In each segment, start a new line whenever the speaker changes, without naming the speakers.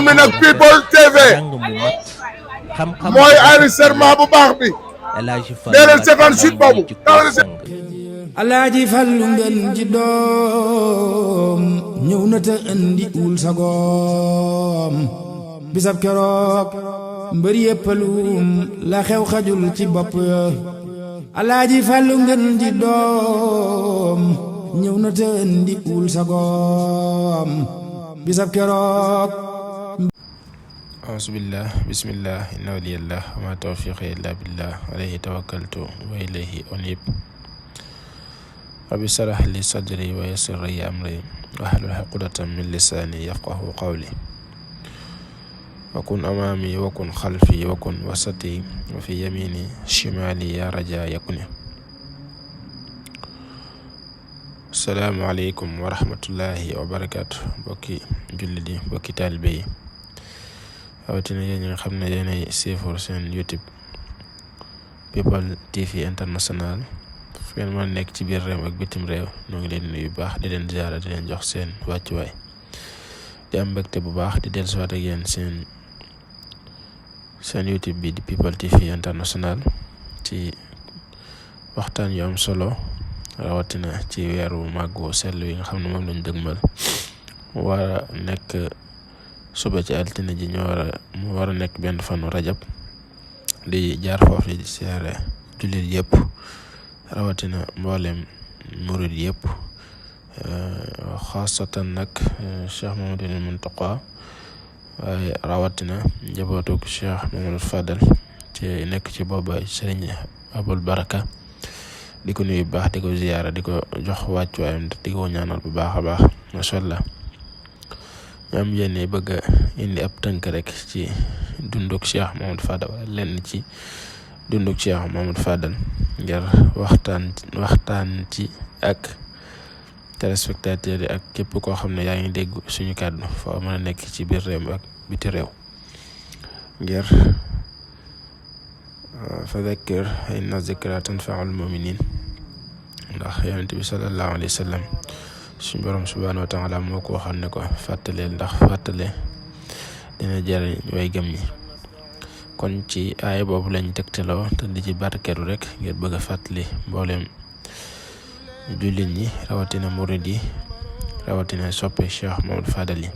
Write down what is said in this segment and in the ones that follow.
xam ne nag People TV mooy enregistrement bu baax bi dee leen seetaan site boobu
Alaaji Fallu ngeen ji doom ñëw na te andi wul sagoom bisab keroog mbër yéppaluum la xew xajul ci bopp ya Alaaji Fallu ngeen ji doom ñëw na te andi wul sagoom bisab keroog
auzubillah bismillah inna waliyallah wa ma tawfiqi illa billah alayhi tawakkaltu wa ilayhi unib rabbi shrah li sadri wa yassir li amri wahlul uqdatan min lisani yafqahu qawli wa kun amami wa kun khalfi wa kun wasati wa fi yamini shimali ya raja yakuni. Assalamu alaikum wa rahmatullahi wa barakatuh. Bokki jullit yi bokki taalibe yi rawatina yéen ñi nga xam ne yéenay suivre seen YouTube People TV International fu ngeen mën a nekk ci biir réew ak bitim réew ñoo ngi leen nuyu bu baax di leen ziara di leen jox seen wàccuwaay di am mbégte bu baax di dellusiwaat ak yéen seen YouTube bi di People TV International ci waxtaan yu am solo rawatina ci weeru màggu sell yi nga xam ne moom lañ dëgmal war a nekk suba ci altine ji mu war a nekk benn fanu rajab di jaar foofu di siyaare jullit yëpp rawatina mboolem murid yëpp xaasatan nag Cheikh Mamadou Muntaqa waaye rawatina njabootug Cheikh Mamadou Fadal ci nekk ci booba Serigne Abul Baraka di ko nuyu bu baax di ko ziyaara di ko jox wàccuwaayam di ko ñaanal bu baax a baax masha Allah ñoom yéene bëgg a indi ab tënk rek ci dunduk Cheikh Mamadou Fadal wala lenn ci dunduk Cheikh Mamadou Fadal ngir waxtaan ci ak téléspectateurs yi ak képp koo xam ne yaa ngi dégg suñu kàddu foo mën a nekk ci biir réew mi ak biti réew ngir fa dhakkir inna zikra tanfa'ul mu'minin ndax yonent bi sallallahu alayhi wa sallam suñu borom subhanahu wa ta'ala moo ko waxoon ne ko fàttaleel ndax fàttale dina jariñ way gëm ñi kon ci aaya boobu lañ tegtaloo te di ci barkeelu rek ngir bëgg a fàttali mboolem jullit ñi rawatina murid yi rawatina soppe Cheikh Mamadou Fadal yi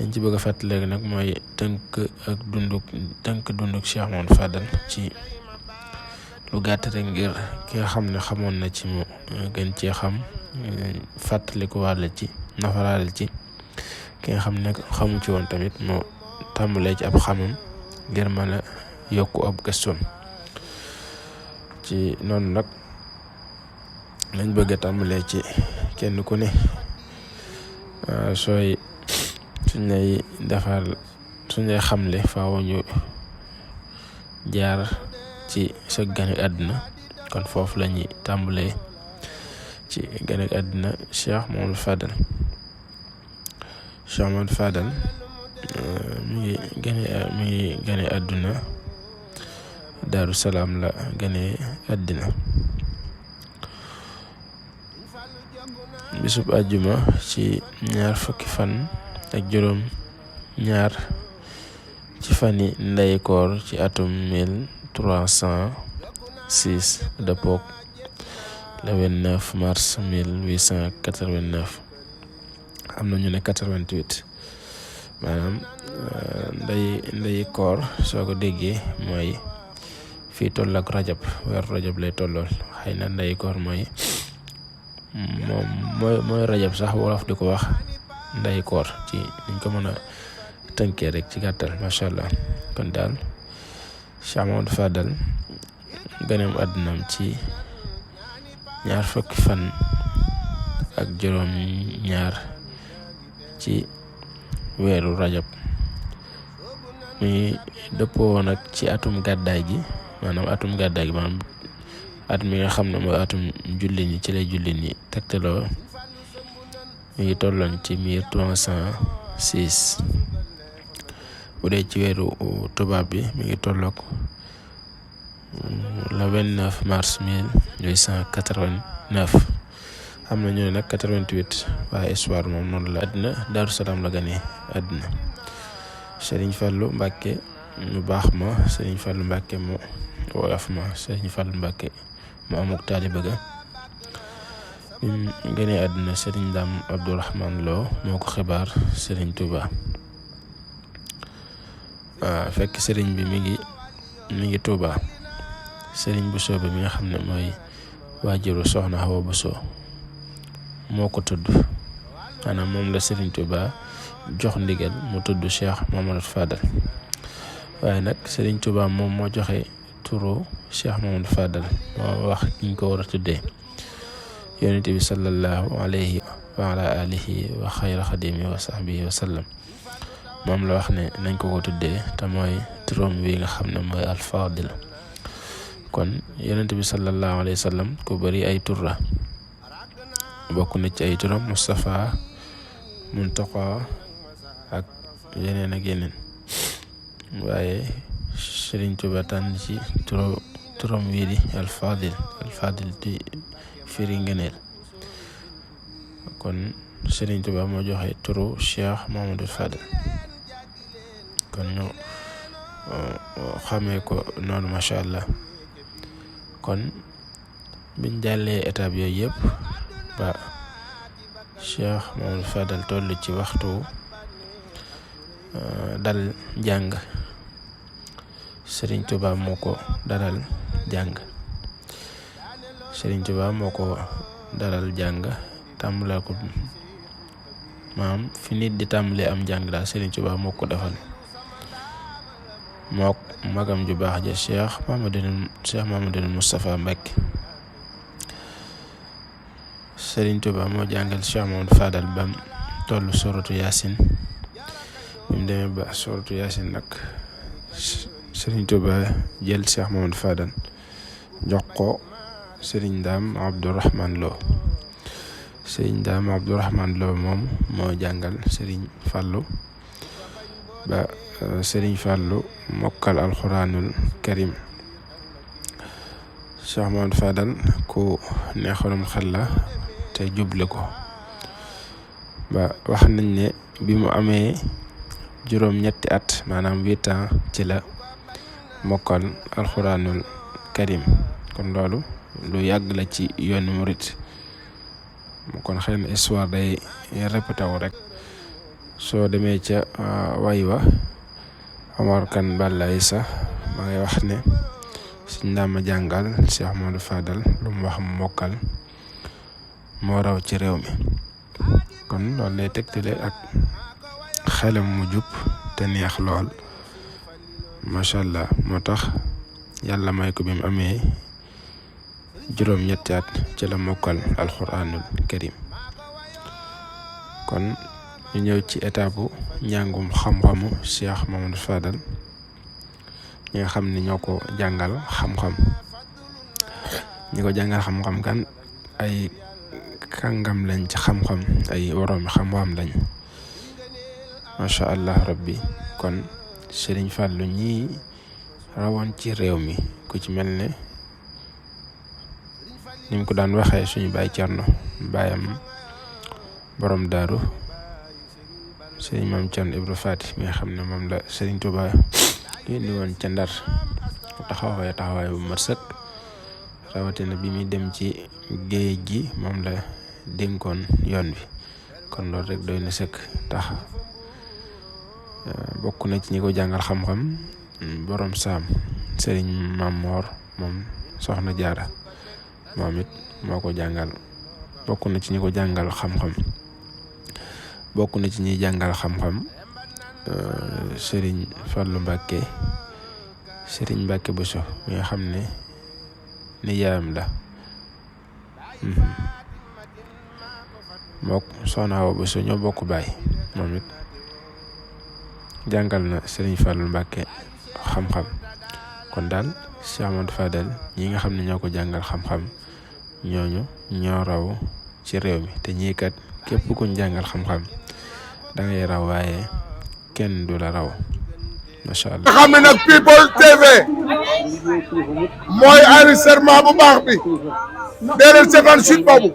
liñ ci bëgg a fàttali rek nag mooy tënk dunduk Cheikh Mamadou Fadal ci lu gàtt rek ngir ki nga xam ne xamoon na ci mu gën cee xam fàttaliku wàll ci nafaraal ci ki nga xam ne xamu ci woon tamit moo tàmbalee ci ab xamam ngir mën a yokku ab gëstoom ci noonu nag lañ bëgg a tàmbalee ci kenn ku ne suñ lay xamle faaw ñu jaar ci sa gane àdduna kon foofu la ñuy tàmbalee ci gane àdduna Cheikh Mamadou Fadal. Cheikh Mamadou Fadal mi ngi gane àdduna Daaru Salaam la gane àddina bisub àjjuma ci 20 fan ak juróom ñaar ci fani ndey koor ci atum 1306 dëppook le 29 mars 1889 am na ñu ne 88 maanaam ndey koor soo ko déggee mooy fii toll ak rajab weeru rajab lay tollool xëy na ndey koor mooy rajab sax wolof di ko wax ndey koor ci niñ ko mën a tënkee rek ci gàttal macha allah kon daal Cheikh Mamadou Fadal ganeem àddunaam ci 20 fan ak juróom ñaar ci weeru rajab mi dëppoo nag ci atum gàddaay gi maanaam at mi nga xam ne mooy atum jullit ñi ci lay jullit ñi tegtaloo mi ngi tolloon ci 1306 bu dee ci weeru tubaab bi mi ngi tolloog le 29 mars 1889 am na ñu ne nag 88 waaye histoire moom noonu la àddina Daaru Salaam la gane àddina Sëriñ Fallu Mbàkke mu baax ma, Sëriñ Fallu Mbàkke mu woyof ma, Sëriñ Fallu Mbàkke mu amuk taalibe ga. gënee àdduna Sëriñ Daam Abdourahman Lo moo ko xibaar Sëriñ Tuuba. Fekk sëriñ bi mi ngi Tuuba. Sëriñ Bousso bi mi nga xam ne mooy waajuru soxna Awa Bousso moo ko tudd, maanaam moom la Sëriñ Tuuba jox ndigal mu tudd Cheikh Mamadou Fadal. waaye nag Sëriñ Tuuba moom moo joxe turu Cheikh Mamadou Fadal, moo wax ki ñu ko war a tuddee yonent bi sallallahu alayhi wa ala alihi wa xayra xadimi wa sahbihi wa sallam. moom la wax ne nañ ko tuddee te mooy turam wi nga xam ne mooy al-Fadil. kon yonent bi sallallahu alayhi wa sallam ku bari ay tur la, bokk na ci ay turam Mustafa, Muntaqa ak yeneen ak yeneen. waaye Sëriñ Tuuba tànn ci turam wii di al-Fadil di firi ngëneel. kon Sëriñ Tuuba moo joxe turu Cheikh Mamadou Fadal, kon ñu xamee ko noonu macha allah. kon biñ jàllee étape yooyu yëpp ba Cheikh Mamadou Fadal toll ci waxtu dal jàng, Sëriñ Tuuba moo ko dalal jàng. Sëriñ Tuuba moo ko dalal jàng tàmbalal ko maam fi nit di tàmbalee am jàng daal Sëriñ Tuuba moo ko defal, mook magam ju baax ja Cheikh Mamadou Moustapha Mbacke. Sëriñ Tuuba moo jàngal Cheikh Mamadou Fadal bam tollu suratu Yaasin. bi mu demee ba suratu Yaasin nag Sëriñ Tuuba jël Cheikh Mamadou Fadal jox ko Sëriñ Daam Abdourahman Lo. Sëriñ Daam Abdourahman Lo moom moo jàngal Sëriñ Fallu ba Sëriñ Fallu mokkal alxuraanul karim. Cheikh Mamadou Fadal ku neexoonum xel la te juble ko ba wax nañ ne bi mu amee juróom-ñetti at, maanaam 8 ans, ci la mokkal alxuraanul karim. kon loolu lu yàgg la ci yoonu murit. kon xëy na histoire day répété wu rek. soo demee ca way wa Omar Kan Balla Isa ma ngay wax ne suñ daama jàngal Cheikh Mamadou Fadal lu mu wax mu mokkal moo raw ci réew mi. kon loolu lay tegtale ak xelam mu jub te neex lool macha allah. moo tax yàlla may ko bi mu amee juróom-ñetti at ci la mokkal alxuraanul karim. kon ñu ñëw ci étape njàngum xam-xamu Cheikh Mamadou Fadal, ñi nga xam ne ñoo ko jàngal xam-xam. ñi ko jàngal xam-xam kan ay kàngam lañ ci xam-xam, ay woroomi xam-xam lañ macha allah rabbi. kon Sëriñ Fallu ñii rawoon ci réew mi ku ci mel ne ni mu ko daan waxee suñu baay Cerno, baayam borom daaru Sëriñ Maam Cerno Ibra Faati mi nga xam ne moom la Sëriñ Tuuba yónni woon ca Ndar, taxawaay bu mat sëkk. rawatina bi muy dem ci géej gi moom la dénkoon yoon bi. kon loolu rek doy na sëkk. tax bokk na ci ñi ko jàngal xam-xam borom saam Sëriñ Maam Moor moom Soxna Jaara, moom it moo ko jàngal. bokk na ci ñi ko jàngal xam-xam bokk na ci ñiy jàngal xam-xam Sëriñ Fallu Mbàkke, Sëriñ Mbàkke Buso mi nga xam ne nijaayam la. mook Soxna Awa Buso ñoo bokk baay. moom it jàngal na Sëriñ Fallu Mbàkke xam-xam. kon daal Cheikh Mamadou Fadal ñi nga xam ne ñoo ko jàngal xam-xam ñooñu ñoo raw ci réew mi. te ñii kat képp kuñ jàngal xam-xam da ngay raw, waaye kenn du la raw macha allah.
nga xam ne nag People TV mooy enregistrement bu baax bi. déedéet seetaan site boobu.